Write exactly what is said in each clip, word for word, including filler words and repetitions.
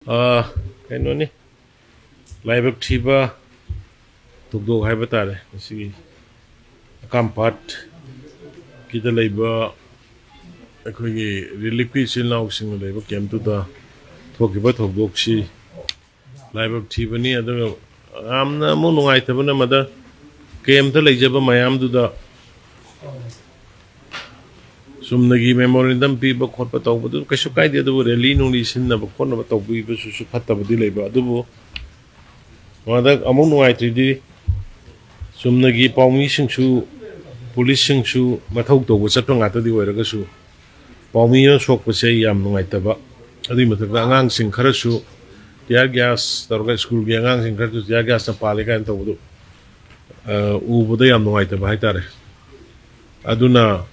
ꯑꯥ, ꯀꯩꯅꯣꯅꯤ, ꯂꯥꯏꯕꯛ ꯊꯤꯕ ꯊꯧꯗꯣꯛ ꯍꯥꯏꯕ ꯇꯥꯔꯦ꯫ ꯉꯁꯤꯒꯤ ꯑꯀꯥꯝꯄꯥꯠꯀꯤꯗ ꯂꯩꯕ ꯑꯩꯈꯣꯏꯒꯤ ꯔꯤꯂꯤꯐꯀꯤ ꯏꯆꯤꯜ ꯏꯅꯥꯎꯁꯤꯡꯅ ꯂꯩꯕ ꯀꯦꯝꯞꯇꯨꯗ ꯊꯣꯛꯈꯤꯕ ꯊꯧꯗꯣꯛꯁꯤ ꯂꯥꯏꯕꯛ ꯊꯤꯕꯅꯤ꯫ ꯑꯗꯨꯒ ꯌꯥꯝꯅ ꯑꯃꯨꯛ ꯅꯨꯡꯉꯥꯏꯇꯕꯅ, ꯃꯗ ꯀꯦꯝꯞꯇ ꯂꯩꯖꯕ ꯃꯌꯥꯝꯗꯨꯗ ꯆꯨꯝꯅꯒꯤ ꯃꯦꯃꯣꯔꯦꯟꯗꯝ ꯄꯤꯕ ꯈꯣꯠꯄ ꯇꯧꯕꯗꯨ ꯀꯩꯁꯨ ꯀꯥꯏꯗꯦ, ꯑꯗꯨꯕꯨ ꯔꯦꯂꯤ ꯅꯨꯡꯂꯤ ꯁꯤꯟꯅꯕ ꯈꯣꯠꯅꯕ ꯇꯧꯕꯤꯕꯁꯤꯁꯨ ꯐꯠꯇꯕꯗꯤ ꯂꯩꯕ꯫ ꯑꯗꯨꯕꯨ ꯃꯗ ꯑꯃꯨꯛ ꯅꯨꯡꯉꯥꯏꯇ꯭ꯔꯤꯗꯤ, ꯆꯨꯝꯅꯒꯤ ꯄꯥꯎꯃꯤꯁꯤꯡꯁꯨ, ꯄꯨꯂꯤꯁꯁꯤꯡꯁꯨ ꯃꯊꯧ ꯇꯧꯕ ꯆꯠꯄ ꯉꯥꯛꯇꯗꯤ ꯑꯣꯏꯔꯒꯁꯨ, ꯄꯥꯎꯃꯤ ꯑꯃ ꯁꯣꯛꯄꯁꯦ ꯑꯩ ꯌꯥꯝ ꯅꯨꯡꯉꯥꯏꯇꯕ꯫ ꯑꯗꯨꯒꯤ ꯃꯊꯛꯇ ꯑꯉꯥꯡꯁꯤꯡ ꯈꯔꯁꯨ tear gas ꯇꯧꯔꯒ, ꯁ꯭ꯀꯨꯜꯒꯤ ꯑꯉꯥꯡꯁꯤꯡ ꯈꯔꯁꯨ tear gasꯅ ꯄꯥꯜꯂꯦ ꯀꯥꯏꯅ ꯇꯧꯕꯗꯨ, ꯑ, ꯎꯕꯗ ꯌꯥꯝ ꯅꯨꯡꯉꯥꯏꯇꯕ ꯍꯥꯏꯇꯥꯔꯦ꯫ ꯑꯗꯨꯅ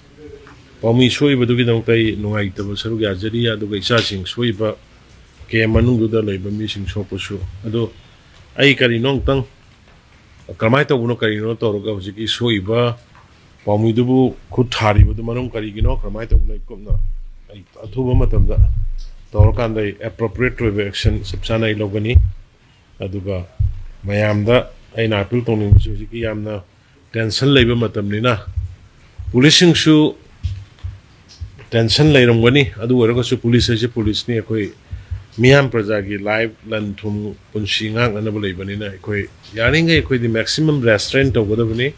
ꯄꯥꯎꯃꯤ ꯁꯣꯛꯏꯕꯗꯨꯒꯤꯗꯃꯛꯇ ꯑꯩ ꯅꯨꯡꯉꯥꯏꯇꯕ ꯁꯔꯨꯛ ꯌꯥꯖꯔꯤ꯫ ꯑꯗꯨꯒ ꯏꯆꯥꯁꯤꯡ ꯁꯣꯛꯏꯕ ꯀꯦꯝ ꯃꯅꯨꯡꯗꯨꯗ ꯂꯩꯕ ꯃꯤꯁꯤꯡ ꯁꯣꯛꯄꯁꯨ, ꯑꯗꯣ ꯑꯩ ꯀꯔꯤꯅꯣ ꯑꯃꯨꯛꯇꯪ, ꯀꯔꯝꯍꯥꯏꯅ ꯇꯧꯕꯅꯣ, ꯀꯔꯤꯅꯣ ꯇꯧꯔꯒ ꯍꯧꯖꯤꯛꯀꯤ ꯁꯣꯛꯏꯕ ꯄꯥꯎꯃꯤꯗꯨꯕꯨ ꯈꯨꯠ ꯊꯥꯔꯤꯕꯗꯨ ꯃꯔꯝ ꯀꯔꯤꯒꯤꯅꯣ, ꯀꯔꯝꯍꯥꯏꯅ ꯇꯧꯕꯅꯣ, ꯑꯩ ꯀꯨꯞꯅ, ꯑꯩ ꯑꯊꯨꯕ ꯃꯇꯝꯗ ꯇꯧꯔꯀꯥꯟꯗ ꯑꯩ appropriate ꯑꯣꯏꯕ action ꯆꯞ ꯆꯥꯅ ꯑꯩ ꯂꯧꯒꯅꯤ꯫ ꯑꯗꯨꯒ ꯃꯌꯥꯝꯗ ꯑꯩꯅ appeal ꯇꯧꯅꯤꯡꯕꯁꯤ, ꯍꯧꯖꯤꯛꯀꯤ ꯌꯥꯝꯅ tension ꯂꯩꯕ ꯃꯇꯝꯅꯤꯅ ꯄꯨꯂꯤꯁꯁꯤꯡꯁꯨ tension ꯂꯩꯔꯝꯒꯅꯤ꯫ ꯑꯗꯨ ꯑꯣꯏꯔꯒꯁꯨ ꯄꯨꯂꯤꯁ ꯍꯥꯏꯁꯦ ꯄꯨꯂꯤꯁꯅꯤ, ꯑꯩꯈꯣꯏ ꯃꯤꯌꯥꯝ ꯄ꯭ꯔꯖꯥꯒꯤ life, ꯂꯟ ꯊꯨꯝ, ꯄꯨꯟꯁꯤ ꯉꯥꯛꯅꯅꯕ ꯂꯩꯕꯅꯤꯅ ꯑꯩꯈꯣꯏ ꯌꯥꯔꯤꯈꯩ ꯑꯩꯈꯣꯏꯗꯤ maximum restraint ꯇꯧꯒꯗꯕꯅꯤ꯫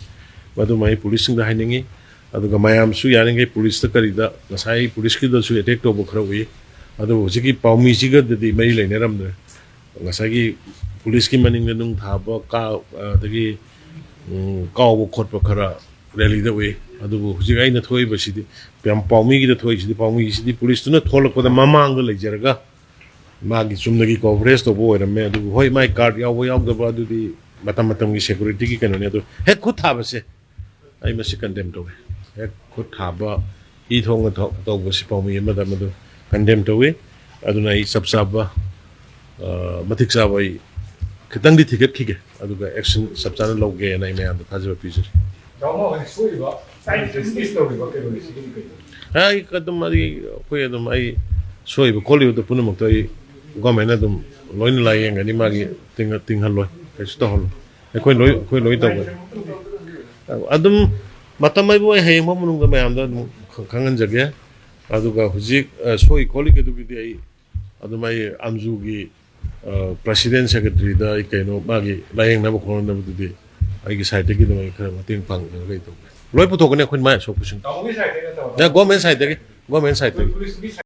ꯃꯗꯨꯃ ꯑꯩ ꯄꯨꯂꯤꯁꯁꯤꯡꯗ ꯍꯥꯏꯅꯤꯡꯉꯤ꯫ ꯑꯗꯨꯒ ꯃꯌꯥꯝꯁꯨ ꯌꯥꯔꯤꯈꯩ ꯄꯨꯂꯤꯁꯇ ꯀꯔꯤꯗ, ꯉꯁꯥꯏ ꯄꯨꯂꯤꯁꯀꯤꯗꯁꯨ attack ꯇꯧꯕ ꯈꯔ ꯎꯏ꯫ ꯑꯗꯨꯕꯨ ꯍꯧꯖꯤꯛꯀꯤ ꯄꯥꯎꯃꯤꯁꯤꯒꯗꯗꯤ ꯃꯔꯤ ꯂꯩꯅꯔꯝꯗ꯭ꯔꯦ꯫ ꯉꯁꯥꯏꯒꯤ ꯄꯨꯂꯤꯁꯀꯤ ꯃꯅꯤꯡꯗ ꯅꯨꯡ ꯊꯥꯕ, ꯀꯥ-, ꯑꯗꯒꯤ, ꯎꯝ, ꯀꯥꯎꯕ ꯈꯣꯠꯄ ꯈꯔ ꯔꯦꯂꯤꯗ ꯎꯏ꯫ ꯑꯗꯨꯕꯨ ꯍꯧꯖꯤꯛ ꯑꯩꯅ ꯊꯣꯛꯏꯕꯁꯤꯗꯤ, ꯌꯥꯝ ꯄꯥꯎꯃꯤꯒꯤꯗ ꯊꯣꯛꯏꯁꯤꯗꯤ, ꯄꯥꯎꯃꯤꯁꯤꯗꯤ ꯄꯨꯂꯤꯁꯇꯨꯅ ꯊꯣꯛꯂꯛꯄꯗ ꯃꯃꯥꯡꯗ ꯂꯩꯖꯔꯒ ꯃꯥꯒꯤ ꯆꯨꯝꯅꯒꯤ coverage ꯇꯧꯕ ꯑꯣꯏꯔꯝꯃꯦ꯫ ꯑꯗꯨꯕꯨ ꯍꯣꯏ, ꯃꯥꯏ card ꯌꯥꯎꯕ ꯌꯥꯎꯗꯕ ꯑꯗꯨꯗꯤ ꯃꯇꯝ ꯃꯇꯝꯒꯤ securityꯒꯤ ꯀꯩꯅꯣꯅꯤ꯫ ꯑꯗꯨ ꯍꯦꯛ ꯈꯨꯠ ꯊꯥꯕꯁꯦ ꯑꯩ ꯃꯁꯤ condemn ꯇꯧꯏ꯫ ꯍꯦꯛ ꯈꯨꯠ ꯊꯥꯕ, ꯏ ꯊꯣꯡꯅ ꯊ-, ꯇꯧꯕꯁꯤ ꯄꯥꯎꯃꯤ ꯑꯃꯗ ꯃꯗꯨ condemn ꯇꯧꯏ꯫ ꯑꯗꯨꯅ ꯑꯩ ꯆꯞ ꯆꯥꯕ, ꯑ, ꯃꯇꯤꯛ ꯆꯥꯕ ꯑꯩ ꯈꯤꯇꯪꯗꯤ ꯊꯤꯒꯠꯈꯤꯒꯦ, ꯑꯗꯨꯒ action ꯆꯞ ꯆꯥꯅ ꯂꯧꯒꯦꯅ ꯑꯩ ꯃꯌꯥꯝꯗ ꯊꯥꯖꯕ ꯄꯤꯖꯔꯤ꯫ ꯗꯥ ꯃꯣꯍꯟ ꯁꯣꯏꯔꯤꯕ, ꯁꯥꯏꯟ ꯖꯁꯇꯤꯁ ꯇꯧꯔꯤꯕ ꯀꯩꯅꯣꯅꯤ, ꯁꯤꯒꯤꯗꯤ ꯀꯩꯅꯣ? ꯑꯩ ꯑꯗꯨꯝ, ꯑꯩ, ꯑꯩꯈꯣꯏ ꯑꯗꯨꯝ, ꯑꯩ ꯁꯣꯏꯕ ꯈꯣꯠꯂꯤꯕꯗꯨ ꯄꯨꯝꯅꯃꯛꯇ ꯑꯩ ꯒꯣꯔꯃꯦꯟꯅ ꯑꯗꯨꯝ ꯂꯣꯏꯅ ꯂꯥꯏꯌꯦꯡꯒꯅꯤ, ꯃꯥꯒꯤ ꯇꯤꯡꯍꯜꯂꯣꯏ, ꯀꯩꯁꯨ ꯇꯧꯍꯜꯂꯣꯏ꯫ ꯑꯩꯈꯣꯏ ꯂꯣꯏ ꯑꯩꯈꯣꯏ ꯂꯣꯏ ꯇꯧꯒꯅꯤ꯫ ꯑꯗꯨꯝ ꯃꯇꯝ ꯑꯩꯕꯨ ꯑꯩ ꯍꯌꯦꯡ ꯐꯥꯎ ꯃꯅꯨꯡꯗ ꯃꯌꯥꯝꯗ ꯑꯗꯨꯝ ꯈꯪꯍꯟꯖꯒꯦ꯫ ꯑꯗꯨꯒ ꯍꯧꯖꯤꯛ ꯁꯣꯛꯏ ꯈꯣꯠꯂꯤꯒꯗꯨꯒꯤꯗꯤ ꯑꯩ ꯑꯗꯨꯝ ꯑꯩ ꯑꯝꯖꯨꯒꯤ ꯄ꯭ꯔꯁꯤꯗꯦꯟ ꯁꯦꯀ꯭ꯔꯦꯇꯔꯤꯗ ꯑꯩ ꯀꯩꯅꯣ ꯃꯥꯒꯤ ꯂꯥꯏꯌꯦꯡꯅꯕ ꯈꯣꯠꯅꯕꯗꯨꯗꯤ ꯑꯩꯒꯤ ꯁꯥꯏꯠꯇꯒꯤ ꯑꯗꯨꯝ ꯑꯩ ꯈꯔ ꯃꯇꯦꯡ ꯄꯥꯡꯖꯔꯒ ꯑꯩ ꯇꯧꯒꯦ꯫ ꯂꯣꯏ ꯄꯨꯊꯣꯛꯀꯅꯤ ꯑꯩꯈꯣꯏꯅ ꯃꯥꯏ ꯑꯁꯣꯛꯄꯁꯤꯡ꯫ ꯒꯣꯔꯃꯦꯟ ꯁꯥꯏꯠꯇꯒꯤ, ꯒꯣꯔꯃꯦꯟ ꯁꯥꯏꯠꯇꯒꯤ꯫